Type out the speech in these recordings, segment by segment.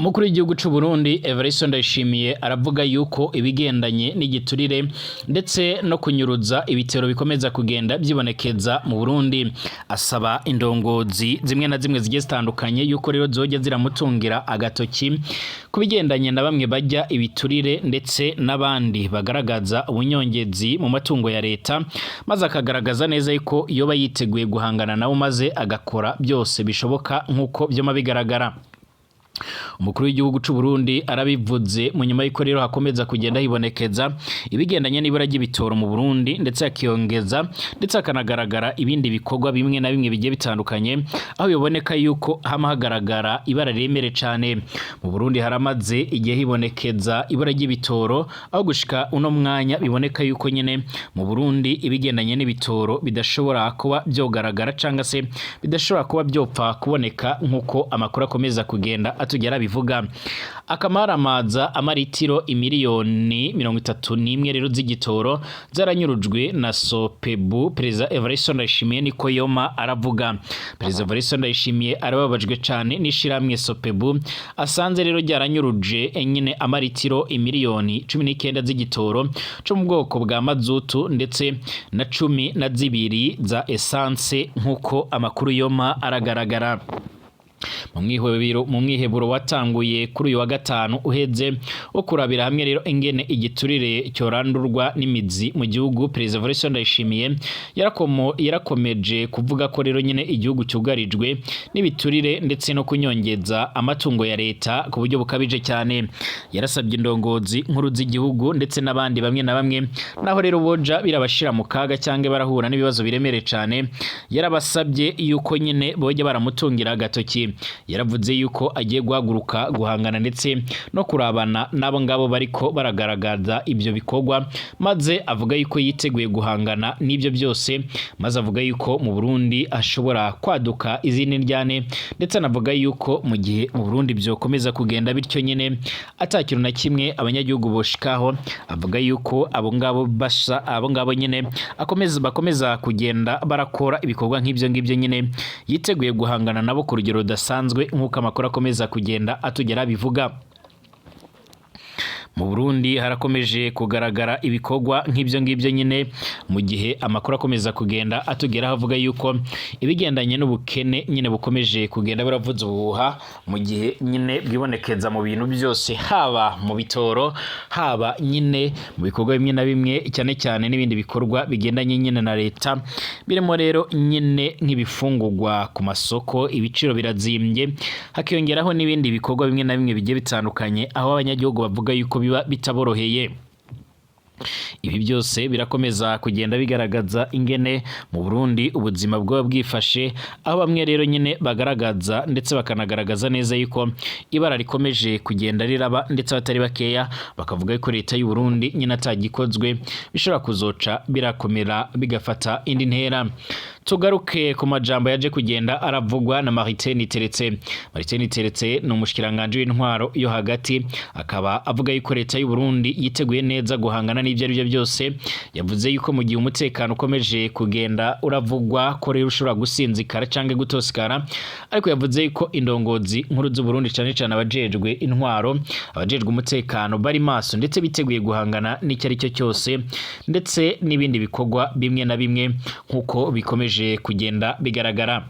Umukuru w'igihugu c'u Burundi Evariste Ndayishimiye aravuga yuko ibigendanye n'igiturire ndetse no kunyuruza ibitero bikomeza kugenda vyibonekeza mu Burundi. Asaba indongozi zimwe na zimwe zigiye zitandukanye yuko rero zoja ziramutungira agatoki ku bigendanye na bamwe barya ibiturire ndetse n'abandi bagaragaza ubunyongezi mu matungo ya leta, maze akagaragaza neza yuko yoba yiteguye guhangana nabo, maze agakora byose bishoboka nk'uko vyama bigaragara. Umukuru w'igihugu c'u Burundi arabivuze mu nyuma y'uko rero hakomeza kugenda hibonekeza ibigendanye n'ibura ry'ibitoro mu Burundi, ndetse akiyongeza ndetse hakanagaragara ibindi bikorwa bimwe na bimwe bigiye bitandukanye, aho biboneka yuko hama hagaragara ibara riremere cane. Mu Burundi haramaze igihe hibonekeza ibura ry'ibitoro, aho gushika uno mwanya biboneka yuko nyene mu Burundi ibigendanye n'ibitoro bidashobora kuba vyogaragara canga se bidashobora kuba vyopfa kuboneka, nk'uko amakuru akomeza kugenda atugera bivuga. Akamaramaza, amaritiro 31,000,000 rero z'igitoro zaranyurujwe na Sopebu, Perezida Evariste Ndayishimiye niko yoma aravuga. Perezida Evariste Ndayishimiye arababajwe cane n'ishirahamwe Sopebu asanze rero ryaranyuruje nyine amaritiro 19,000,000 z'igitoro co mu bwoko bwa mazutu ndetse na 12 za essence, nk'uko amakuru yoma aragaragara. Mu mwiheburo watanguye kuri uyu wa gatanu uheze wo kurabira hamwe rero ingene igiturire cyorandurwa n'imizi mu gihugu, Perezida Evariste Ndayishimiye yarakomeje kuvuga ko rero nyine igihugu cyugarijwe n'ibiturire ndetse no kunyongeza amatungo ya leta ku buryo bukabije cyane. Yarasabye indongozi nkuru z'igihugu ndetse n'abandi bamwe na bamwe, naho rero boja birabashira mu kaga cyangwa barahura n'ibibazo biremereye cyane, yarabasabye yuko nyine boja baramutungira agatoki. Yaravuze yuko agiye guhaguruka guhangana ndetse no kurabana n'abo ngabo bariko baragaragaza ibyo bikorwa, maze avuga yuko yiteguye guhangana n'ibyo byose, maze avuga yuko mu Burundi ashobora kwaduka izindi ndyane, ndetse anavuga yuko mu gihe mu Burundi byokomeza kugenda bityo nyine ata kintu na kimwe abanyagihugu boshikaho. Avuga yuko abo ngabo basa abo ngabo nyine akomeza bakomeza kugenda barakora ibikorwa nk'ibyo ngibyo nyine yiteguye guhangana nabo ku rugero rudasanzwe, nk'uko amakuru akomeza kugenda atugera bivuga. Mu Burundi harakomeje kugaragara ibikorwa nk'ibyo ngibyo nyine, mu gihe amakuru akomeza kugenda atugeraho avuga yuko ibigendanye n'ubukene nyine bukomeje kugenda buravuza ubuhuha, mu gihe nyine bwibonekeza mu bintu byose, haba mu bitoro, haba nyine mu bikorwa bimwe na bimwe, cyane cyane n'ibindi bikorwa bigendanye nyine na leta, birimo rero nyine nk'ibifungurwa ku masoko, ibiciro birazimbye, hakiyongeraho n'ibindi bikorwa bimwe na bimwe bigiye bitandukanye, aho abanyagihugu bavuga yuko biba bitaboroheye. Ibi byose birakomeza kugenda bigaragaza ingene mu Burundi ubuzima bwoba bwifashe, aho bamwe rero nyine bagaragaza ndetse bakanagaragaza neza yuko ibara rikomeje kugenda riraba, ndetse abatari bakeya bakavuga yuko leta y'u Burundi nyine atagikozwe bishobora kuzoca birakomera bigafata indi ntera. Tugaruke ku majambo yaje kugenda aravugwa na Martin Niteretse. Martin Niteretse ni umushikiranganje w'intwaro yo hagati, akaba avuga yuko leta y'u Burundi yiteguye neza guhangana n'ibyo ari byo byose. Yavuze yuko mu gihe umutekano ukomeje kugenda uravugwa ko rero ushobora gusinzikara canke gutosikara, ariko yavuze yuko indongozi nkuru z'u Burundi, cane cane abajejwe intwaro, abajejwe umutekano, bari maso ndetse biteguye guhangana n'icyo ari cyo cyose ndetse n'ibindi bikorwa bimwe na bimwe, nk'uko bikomeje kugenda bigaragara.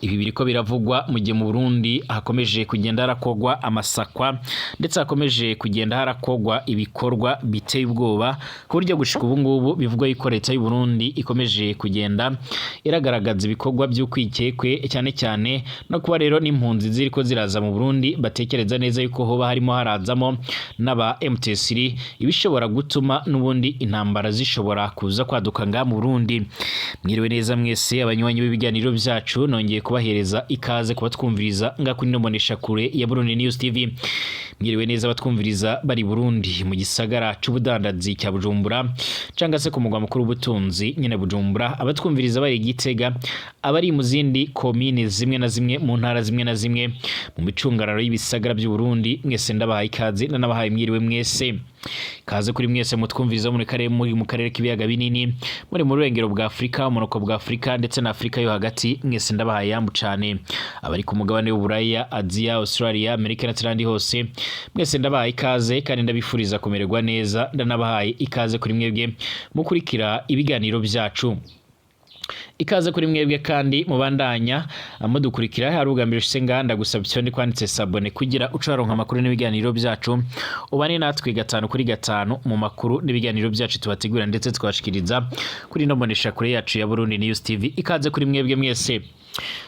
Ibi biriko biravugwa mu gihe mu Burundi hakomeje kugenda harakogwa amasakwa, ndetse hakomeje kugenda harakogwa ibikorwa biteye ubwoba, ku buryo gushika ubu ngubu bivugwa yuko leta y'u Burundi ikomeje kugenda iragaragaza ibikorwa by'ukwikekwe, cyane cyane no kuba rero n'impunzi ziriko ziraza mu Burundi batekereza neza yuko hoba harimo harazamo n'aba M23, ibishobora gutuma n'ubundi intambara zishobora kuza kwaduka ngaha mu Burundi. Mwiriwe neza mwese abanywanyi b'ibiganiro byacu, nongeye kubahereza ikaze kubatwumviriza nga kuri ino mboneshakure ya Burundi News TV. Mwiriwe neza abatwumviriza bari Burundi mu gisagara c'ubudandazi cya Bujumbura canga se ku mugwa mukuru w'ubutunzi nyene Bujumbura, abatwumviriza bari Gitega, abari mu zindi komine zimwe na zimwe, mu ntara zimwe na zimwe, mu micungararo y'ibisagara by'u Burundi, mwese ndabahaye ikaze, nanabahaye mwiriwe mwese. Kaze kuri mwese mutwumviriza muri karere, muri mu karere k'ibiyaga binini, muri mu burengero bwa Afurika, umunuko bwa Afurika ndetse na Afurika yo hagati, mwese ndabahaye yambu cane. Abari ku mugabane w'Uburaya, Aziya, Australia, Amerika n'ahandi hose, mwese ndabahaye ikaze kandi ndabifuriza kumererwa neza. Ndanabahaye ikaze kuri mwebwe mukurikira ibiganiro byacu. Ikaze kuri mwebwe kandi mubandanya mudukurikira. Hari ubwa mbere ushitse ngaha, ndagusaba icyo ndi kwanditse s'abonner kugira uce waronka amakuru n'ibiganiro byacu, ubane natwe 5 kuri 5 mu makuru n'ibiganiro byacu tubategura ndetse twashikiriza kuri ino mbonesha kure yacu ya Burundi News TV. Ikaze kuri mwebwe mwese.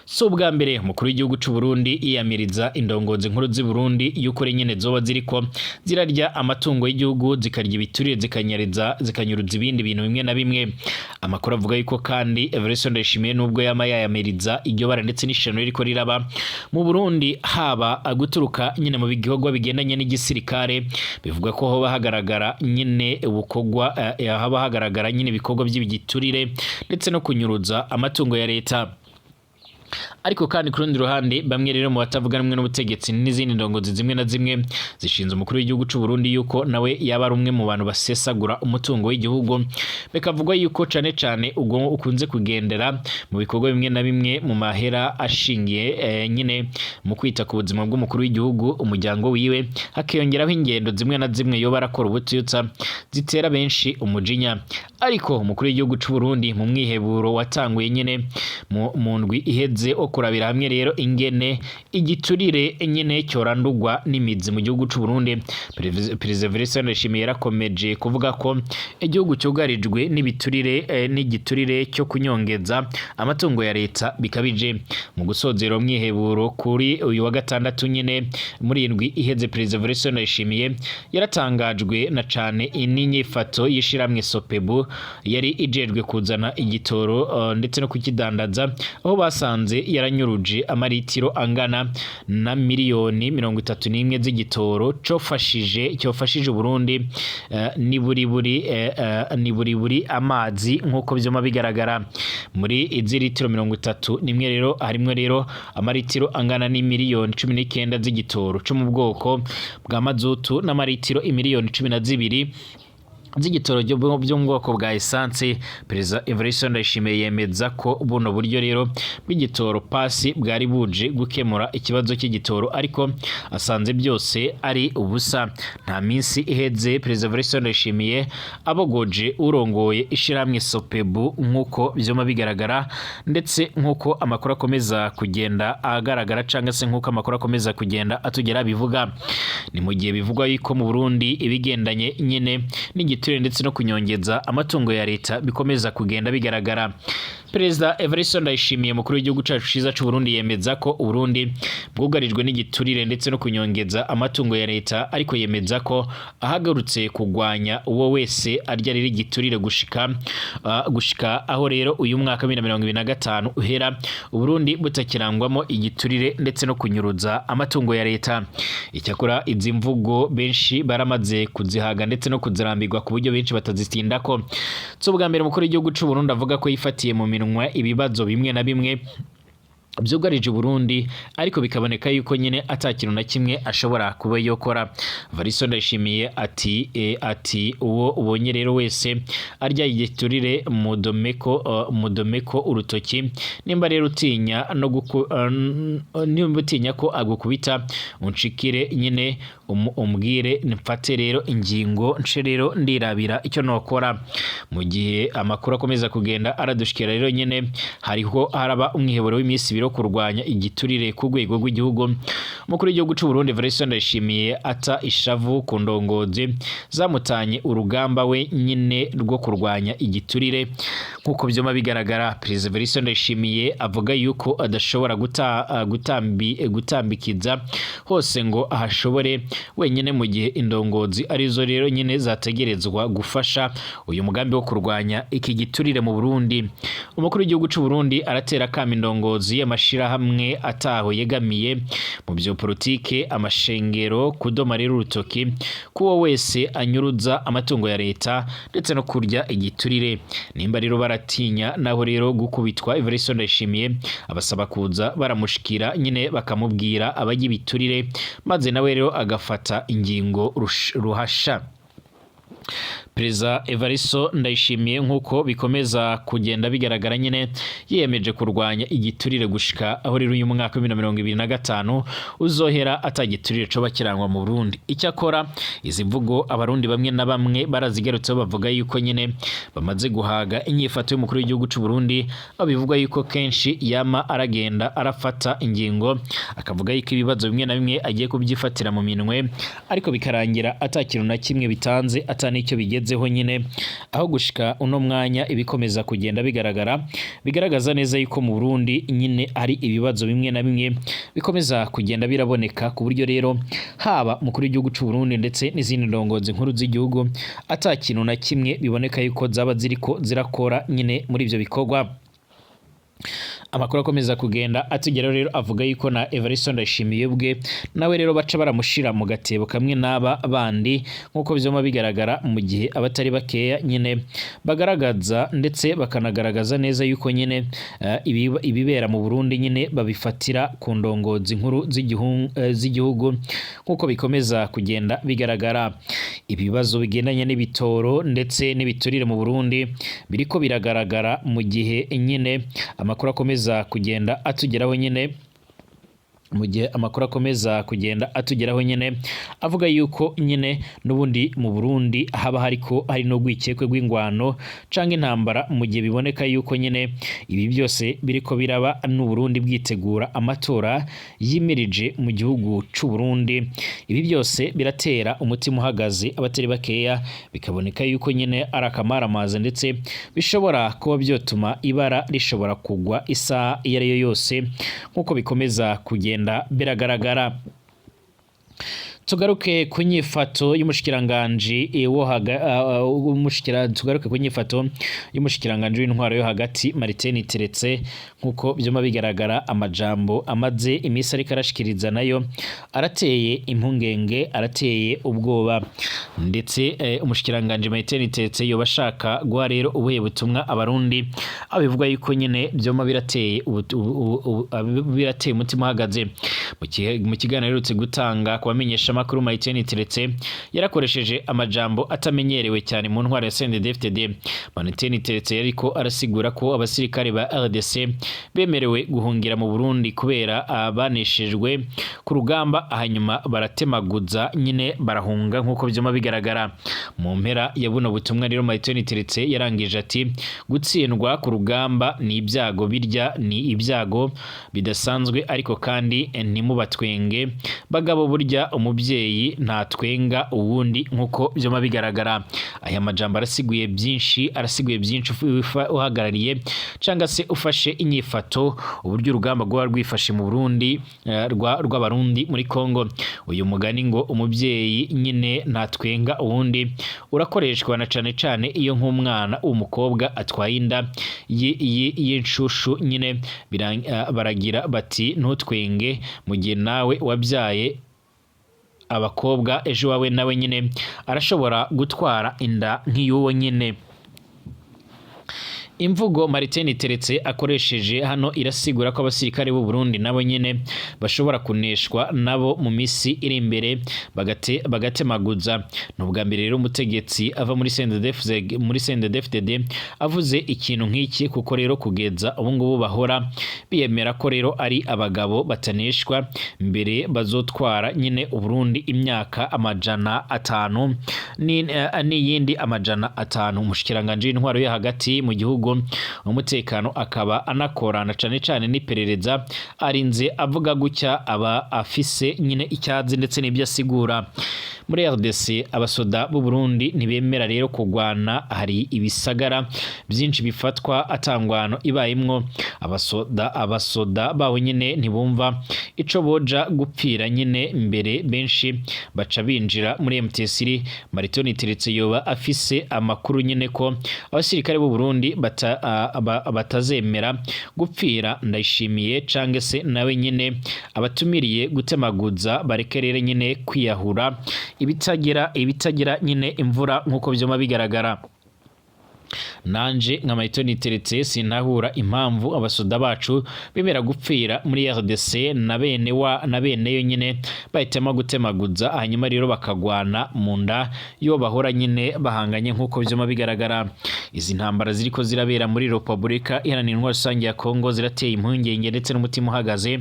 Si ubwa mbere umukuru w'igihugu c'u Burundi yiyamiriza indongozi nkuru z'i Burundi yuko nyene zoba ziriko zirarya amatungo y'igihugu, zikarya ibiturire, zikanyariza, zikanyuruza ibindi bintu bimwe na bimwe. Amakuru avuga yuko kandi Evariste Ndayishimiye, nubwo yama yayamiriza iryo bara ndetse n'ishano ririko riraba mu Burundi, haba guturuka nyine mu bikorwa bigendanye n'igisirikare, bivuga ko hoba hagaragara nyine ubukorwa haba hagaragara nyine ibikorwa by'ibigiturire ndetse no kunyuruza amatungo ya leta. Ariko kandi ku rundi ruhande, bamwe rero mu batavuga rumwe n'ubutegetsi n'izindi ndongozi zimwe na zimwe zishinze umukuru w'igihugu c'u Burundi yuko nawe yaba ari umwe mu bantu basesagura umutungo w'igihugu. Bikavugwa yuko cane cane ubwo ukunze kugendera mu bikorwa bimwe na bimwe mu mahera ashingiye nyine mu kwita ku buzima bw'umukuru w'igihugu, umuryango wiwe, hakiyongeraho ingendo zimwe na zimwe yoba arakora ubututsa zitera benshi umujinya. Ariko umukuru w'igihugu c'u Burundi, mu mwiheburo watanguye nyine mu ndwi iheze wo kurabira hamwe rero ingene igiturire nyine cyorandurwa n'imizi mu gihugu c'u Burundi, Perezida Evariste Ndayishimiye yarakomeje kuvuga ko igihugu cyugarijwe n'ibiturire n'igiturire cyo kunyongeza amatungo ya leta bikabije. Mu gusozera umwiheburo kuri uyu wa gatandatu nyine muri indwi iheze, Perezida Evariste Ndayishimiye yaratangajwe na cane n'inyifato y'ishirahamwe Sopebu yari ijejwe kuzana igitoro ndetse no kukidandaza, aho basanze yaranyuruje amaritiro angana na miliyoni 31 z'igitoro cofashije Burundi ni buri ni buri amazi, nk'uko vyoma bigaragara. Muri izi litiro 31 rero harimwo rero amaritiro angana n'imiliyoni 19 z'igitoro co mu bwoko bwa mazutu n'amaritiro imiliyoni 12 z'igitoro byo mu bwoko bwa essence. Perezida Evariste Ndayishimiye yemeza ko buno buryo rero bw'igitoro pasi bwari buje gukemura ikibazo cy'igitoro, ariko asanze byose ari ubusa. Nta minsi iheze Perezida Evariste Ndayishimiye abogoje urongoye ishirahamwe Sopebu, nk'uko vyoma bigaragara ndetse nk'uko amakuru akomeza kugenda agaragara, cyangwa se nk'uko amakuru akomeza kugenda atugera bivuga. Ni mu gihe bivugwa yuko mu Burundi ibigendanye nyine n'igiturire ndetse no kunyongeza amatungo ya leta bikomeza kugenda bigaragara. Perezida Evariste Ndayishimiye, mukuru w'igihugu cacu ciza c'u Burundi, yemeza ko Uburundi bwugarijwe n'igiturire ndetse no kunyongeza amatungo ya leta, ariko yemeza ko ahagurutse kugwanya uwo wese arya rero igiturire gushika aho rero uyu mwaka wa 2025 uhera Uburundi butakirangwamo igiturire ndetse no kunyuruza amatungo ya leta. Icyakora izi mvugo benshi baramaze kuzihaga ndetse no kuzirambirwa, ku buryo benshi batazitindako. So bwa mbere umukuru w'igihugu c'u Burundi avuga ko yifatiye mu minwa ibibazo bimwe na bimwe byugarije Burundi, ariko bikaboneka yuko nyine ata kintu na kimwe ashobora kuba yokora. Variso Ndayishimiye ati uwo ubonye rero wese arya igiturire mudomeko urutoki. Nimba rero utinya no guku, nimba utinya ko agukubita, unshikire nyine umbwire mfate rero ingingo, nce rero ndirabira icyo nokora. Mu gihe amakuru akomeza kugenda aradushikira rero nyine, hariho haraba umwiheburo w'iminsi 2 wo kurwanya igiturire ku rwego rw'igihugu. Umukuru w'igihugu c'u Burundi Evariste Ndayishimiye ata ishavu ku ndongozi zamutanye urugamba we nyine rwo kurwanya igiturire, nk'uko vyoma bigaragara. Perezida Evariste Ndayishimiye avuga yuko adashobora gutambikiza hose ngo ahashobore wenyine, mu gihe indongozi arizo rero nyine zategerezwa gufasha uyu mugambi wo kurwanya iki giturire mu Burundi. Umukuru w'igihugu c'u Burundi aratera akamo indongozi, amashirahamwe ataho yegamiye mu byo politike, amashengero kudoma rero urutoki kuwo wese anyuruza amatungo ya leta ndetse no kurya igiturire. Nimba rero baratinya naho rero gukubitwa, Evariste Ndayishimiye abasaba kuza baramushikira nyine bakamubwira abajya ibiturire, maze nawe rero agafata ingingo ruhasha. Perezida Evaristo Ndayishimiye, nk'uko bikomeza kugenda bigaragara nyine, yiyemeje kurwanya igiturire gushika aho rero uyu mwaka wa 2025 uzohera atagiturire coba kirangwa mu Burundi. Icyakora izi mvugo Abarundi bamwe na bamwe barazigarutseho, bavuga yuko nyine bamaze guhaga inyifato y'umukuru w'igihugu c'u Burundi, aho bivugwa yuko kenshi yama aragenda arafata ingingo akavuga yuko ibibazo bimwe na bimwe agiye kubyifatira mu minwe, ariko bikarangira ata kintu na kimwe bitanze, ata n'icyo bigezeho nyine. Aho gushika uno mwanya ibikomeza kugenda bigaragara bigaragaza neza yuko mu Burundi nyine ari ibibazo bimwe na bimwe bikomeza kugenda biraboneka, ku buryo rero haba umukuru w'igihugu c'u Burundi ndetse n'izindi ndongozi nkuru z'igihugu ata kintu na kimwe biboneka yuko zaba ziriko zirakora nyine muri ivyo bikorwa. Amakuru akomeza kugenda atugeraho rero avuga yuko na Evaristo Ndayishimiye ubwe nawe rero baca baramushira mu gatebo kamwe n'aba bandi, nk'uko bizoma bigaragara, mu gihe abatari bakeya nyine bagaragaza ndetse bakanagaragaza neza yuko nyine ibibera mu Burundi nyine babifatira ku ndongozi nkuru z'igihugu, nk'uko bikomeza kugenda bigaragara. Ibibazo bigendanye n'ibitoro ndetse n'ibiturire mu Burundi biriko biragaragara, mu gihe nyine amakuru akomeza kugenda atugeraho nyine, mu gihe amakuru akomeza kugenda atugeraho nyine avuga yuko nyine n'ubundi mu Burundi haba hariko hari no rwikekwe rw'ingwano canke intambara, mu gihe biboneka yuko nyine ibi byose biriko biraba n'u Burundi bwitegura amatora yimirije mu gihugu c'u Burundi. Ibi byose biratera umutima uhagaze abatari bakeya, bikaboneka yuko nyine ari akamaramaza, ndetse bishobora kuba byotuma ibara rishobora kugwa isaha iyo ari yo yose, nk'uko bikomeza kugenda biragaragara. Tugaruke ku nyifato y'umushikiranganji wo tugaruke ku nyifato y'umushikiranganji w'intwaro yo hagati, Martin Teretse. Nk'uko byuma bigaragara, amajambo amaze iminsi ariko arashikiriza nayo arateye impungenge, arateye ubwoba. Ndetse umushikiranganji Martin Teretse yoba ashaka guha rero ubuhe butumwa Abarundi, aho bivugwa yuko nyine byoma birateye birateye umutima uhagaze? Mu kiganiro aherutse gutanga ku bamenyesha makuru, Martin Teretse yarakoresheje amajambo atamenyerewe cyane mu ntwaro ya CNDD-FDD. Martin Teretse yariko arasigura ko abasirikare ba RDC bemerewe guhungira mu Burundi kubera abaneshejwe ku rugamba, hanyuma baratemaguza nyine barahunga, nk'uko byuma bigaragara. Mu mpera ya buno butumwa rero, Martin Teretse yarangije ati: "Gutsindwa ku rugamba ni ibyago, birya ni ibyago bidasanzwe, ariko kandi ntimubatwenge bagabo, burya umubyeyi ntatwenga uwundi", nk'uko byuma bigaragara. Aya majambo arasiguye byinshi, arasiguye byinshi uhagarariye cyangwa se ufashe inyifato uburyo urugamba rwaba rwifashe mu Burundi, rw'Abarundi muri Kongo. Uyu mugani ngo "umubyeyi nyine ntatwenga uwundi" urakoreshwa na cane cane iyo nk'umwana w'umukobwa atwaye inda y'inshushu nyine, baragira bati: "Ntutwenge", mu gihe nawe wabyaye abakobwa, ejo wawe nawe nyine arashobora gutwara inda nk'iy'uwo nyine. Imvugo Martin Teretse akoresheje hano irasigura ko abasirikare b'u Burundi nabo nyene bashobora kuneshwa nabo mu misi iri imbere, bagatemaguza. Ni ubwa mbere rero umutegetsi ava muri CNDD-FDD, muri CNDD-FDD avuze ikintu nk'iki, kuko rero kugeza ubu ngubu bahora biyemera ko rero ari abagabo bataneshwa, mbere bazotwara nyine Uburundi imyaka 500 n'iyindi 500. Umushikiranganji w'intwaro yo hagati mu gihugu, umutekano, akaba anakorana cane cane n'iperereza, arinze avuga gutya aba afise nyine icyazi ndetse n'ibyo asigura. Muri RDC abasoda b'u Burundi ntibemera rero kugwana. Hari ibisagara byinshi bifatwa atangwano ibayemwo. Abasoda baho nyine ntibumva ico boja gupfira nyine, mbere benshi baca binjira muri MTSR. Martin Teretse yoba afise amakuru nyine ko abasirikare b'u Burundi batazemera gupfira Ndayishimiye, cange se nawe nyine abatumiriye gutemaguza, bareke rero nyine kwiyahura ibitagira nyine imvura, nk'uko vyoma bigaragara. Nanje nka Mayito niteretse sintahura impamvu abasoda bacu bemera gupfira muri RDC na bene wa na beneyo nyine bahitamo gutemaguza, hanyuma rero bakagwana mu nda iyo bahora nyine bahanganye nk'uko vyuma bigaragara. Izi ntambara ziriko zirabera muri Repubulika Iharanira Intwaro Rusange ya Kongo zirateye impungenge ndetse n'umutima uhagaze,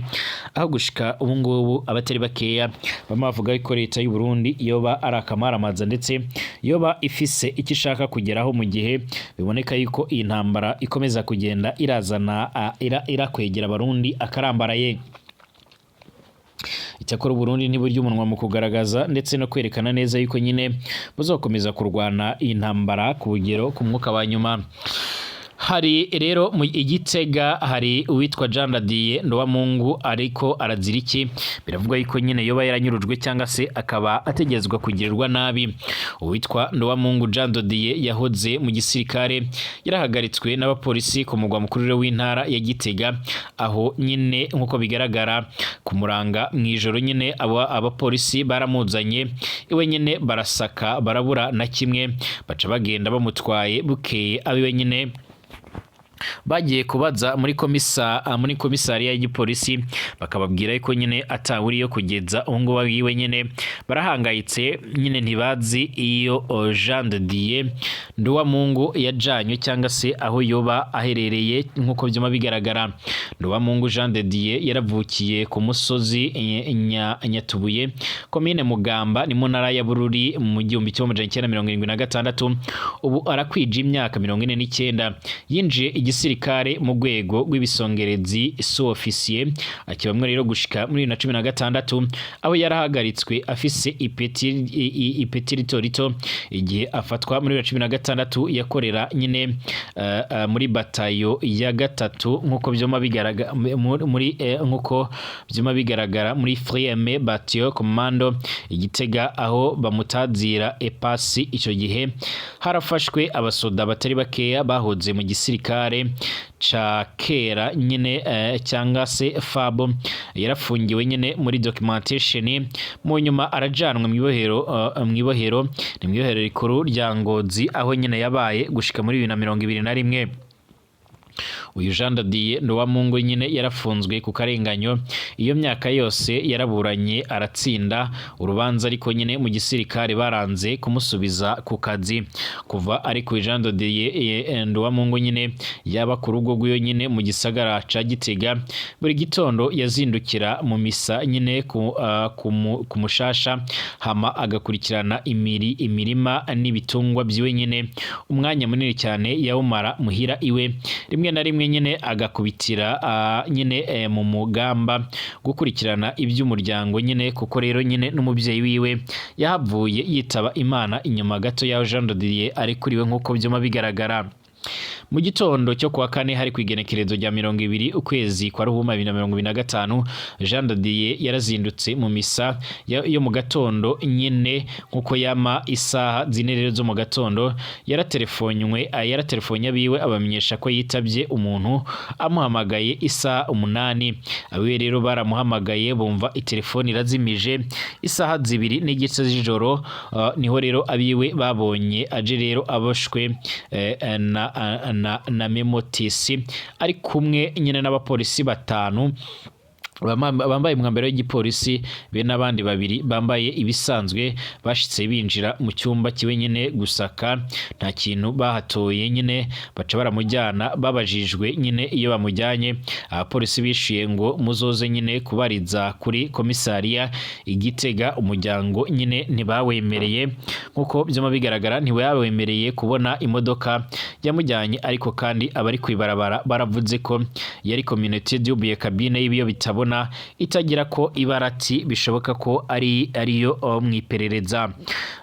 aho gushika ubu ngubu abatari bakeya bamwe bavuga ko leta y'u Burundi yoba ari akamaramaza ndetse yoba ifise icyo ishaka kugeraho, mu gihe biboneka yuko iyi ntambara ikomeza kugenda irazana irakwegera abarundi akarambaraye. Icyakora Uburundi ntiburya umunwa mu kugaragaza ndetse no kwerekana neza yuko nyine buzokomeza kurwana iyi ntambara ku rugero ku mwuka wa nyuma. Hari rero mu Igitega hari uwitwa Jean Radiye Ndowamungu, ariko arazira iki? Biravugwa yuko nyine yoba yaranyurujwe cyangwa se akaba ategerezwa kugirirwa nabi. Uwitwa Ndowamungu Jean Dodiye yahoze mu gisirikare, yarahagaritswe n'abapolisi ku mugwa mukuru w'intara ya Gitega, aho nyine nk'uko bigaragara kumuranga mu ijoro nyine abo abapolisi baramuzanye iwe nyine barasaka barabura na kimwe, baca bagenda bamutwaye. Bukeye abiwe nyine bagiye kubaza muri komisariya y'igipolisi, bakababwira ko nyine atawuriyo. Kugeza ubu ngubu abiwe nyine barahangayitse nyine, ntibazi iyo Jean de Dieu Nduwamungu yajanywe cyangwa se aho yoba aherereye nk'uko byuma bigaragara. Nduwamungu Jean de Dieu yaravukiye ku musozi Nyatubuye, komine Mugamba, ni mu ntara ya Bururi, mu 1976. Ubu arakwije imyaka 49. Yinjiye igisirikare mu rwego rw'ibisongerezi, sous-officier, akibamwe rero gushika muri 2016, aho yarahagaritswe afise ipeti rito rito. Igihe afatwa muri 2016 yakorera nyine muri batayo ya gatatu, nk'uko vyuma bigaragara muri nk'uko vyuma bigaragara muri Friem Bataillon Commando Igitega, aho bamutazira epasi. Ico gihe harafashwe abasoda batari bakeya bahoze mu gisirikare ca kera nyine cyangwa se FAB. Yarafungiwe nyine muri documentation, mu nyuma arajanwa mu ibohero, ni mu ibohero rikuru rya Ngozi, aho nyine yabaye gushika muri 2021. Uyu Jean Dadier Nduwamungu nyine yarafunzwe ku karenganyo. Iyo myaka yose yaraburanye aratsinda urubanza, ariko nyine mu gisirikare baranze kumusubiza ku kazi. Kuva ariko Jean Dadier Nduwamungu nyine yaba ku rugo rw'iyo nyine mu gisagara ca Gitega, buri gitondo yazindukira mu misa nyine ku mushasha, hama agakurikirana imirima n'ibitungwa byiwe nyine. Umwanya munini cyane yawumara muhira iwe, rimwe na rimwe nyine agakubitira nyine mu mugamba gukurikirana iby'umuryango nyine, kuko rero nyine n'umubyeyi wiwe yahavuye yitaba Imana inyuma gato y'aho Jean Dodier arekuriwe, nk'uko byuma bigaragara. Mu gitondo cyo kuwa kane, hari ku igenekerezo rya 20 ukwezi kwa Ruhuma 2025, Jean Dodier yarazindutse mu misa yo mu gatondo nyine nk'uko yama. Isaha 4 rero zo mu gatondo yaratelefonywe abiwe, abamenyesha ko yitabye umuntu amuhamagaye isaha 8. Abiwe rero baramuhamagaye bumva itelefoni irazimije. Isaha 2:30 z'ijoro niho rero abiwe babonye aje rero aboshwe na memotisi, ari kumwe nyine n'abapolisi batanu bambaye umwambaro w'igipolisi be n'abandi babiri bambaye ibisanzwe. Bashitse binjira mu cyumba kiwe nyine gusaka, nta kintu bahatoye nyine, baca baramujyana. Babajijwe nyine iyo bamujyanye, abapolisi bishuye ngo muzoze nyine kubariza kuri komisariya Igitega. Umuryango nyine ntibawemereye, nk'uko byuma bigaragara, ntibawemereye kubona imodoka yamujyanye. Ariko kandi abari kwibarabara baravuze ko yari communauté double cabine y'ibiyo bitabona, itagira ko ibarati, bishoboka ko ari ariyo mu iperereza.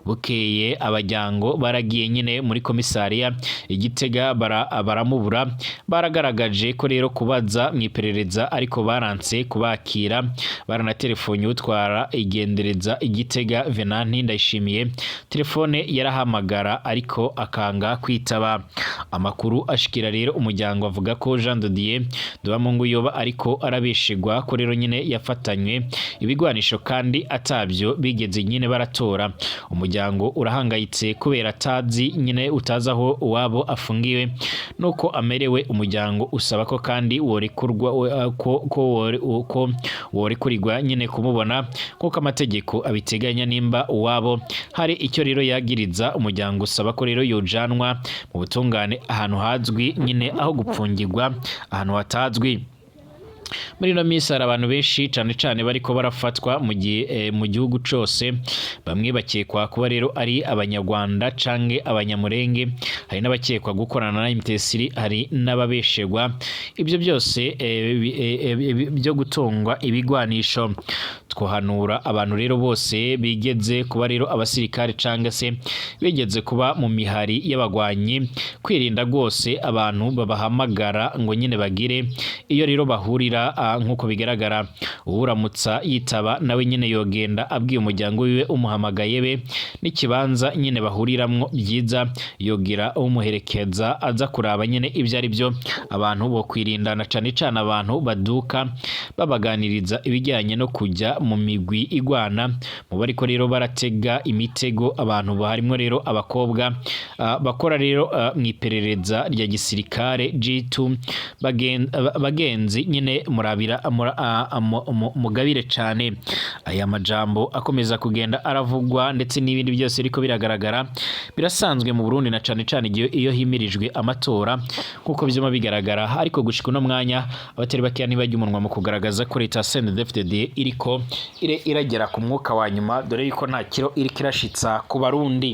Bukeye abajyango baragiye nyine muri komisariya Igitega baramubura. Baragaragaje ko rero kubaza mu iperereza, ariko baranse kubakira. Baranatelefonye utwara igendereza Igitega, Venanti Ndayishimiye, telefone yarahamagara ariko akanga kwitaba. Amakuru ashikira rero umuryango avuga ko Jean Dodier Nduwamungu yoba ariko arabeshegwa, ko ko rero nyine yafatanywe ibigwanisho kandi atabyo bigeze nyine baratora. Umuryango urahangayitse kubera atazi nyine, utazi aho uwabo afungiwe nuko amerewe. Umuryango usaba ko kandi worekurwa, ko worekurirwa nyine kumubona kuko amategeko abiteganya. Nimba uwabo hari icyo rero yagiriza, umuryango usaba ko rero yojanwa mu butungane ahantu hazwi nyine, aho gupfungirwa ahantu hatazwi. Muri ino minsi hari abantu benshi cane cane bariko barafatwa mu gihe mu gihugu cose. Bamwe bakekwa kuba rero ari Abanyarwanda canke Abanyamurenge, hari n'abakekwa gukorana na M23, hari n'ababeshegwa ibyo byose byo gutungwa ibigwanisho. Twohanura abantu rero bose bigeze kuba rero abasirikare canke se bigeze kuba mu mihari y'abagwanyi kwirinda rwose abantu babahamagara ngo nyine bagire iyo rero bahurira. Nk'uko bigaragara, uwuramutsa yitaba nawe nyine yogenda abwiye umuryango wiwe umuhamagaye be n'ikibanza nyine bahuriramwo. Byiza yogira umuherekeza aza kuraba nyine ibyo ari byo. Abantu bo kwirindana cane cane abantu baduka babaganiriza ibijyanye no kujya mu migwi igwana. Mu bariko rero baratega imitego abantu harimwo rero abakobwa bakora rero mu iperereza rya gisirikare G2. Bagenzi nyine murabira mugabire cane. Aya majambo akomeza kugenda aravugwa ndetse n'ibindi byose ariko biragaragara, birasanzwe mu Burundi na cane cane igihe iyo himirijwe amatora nkuko vyuma bigaragara. Ariko gushika uno mwanya abatari bakeya ntibajya umunwa mu kugaragaza ko leta ya CNDD-FDD iriko iragera ku mwuka wa nyuma, dore yuko nta kiro iriko irashitsa ku Barundi.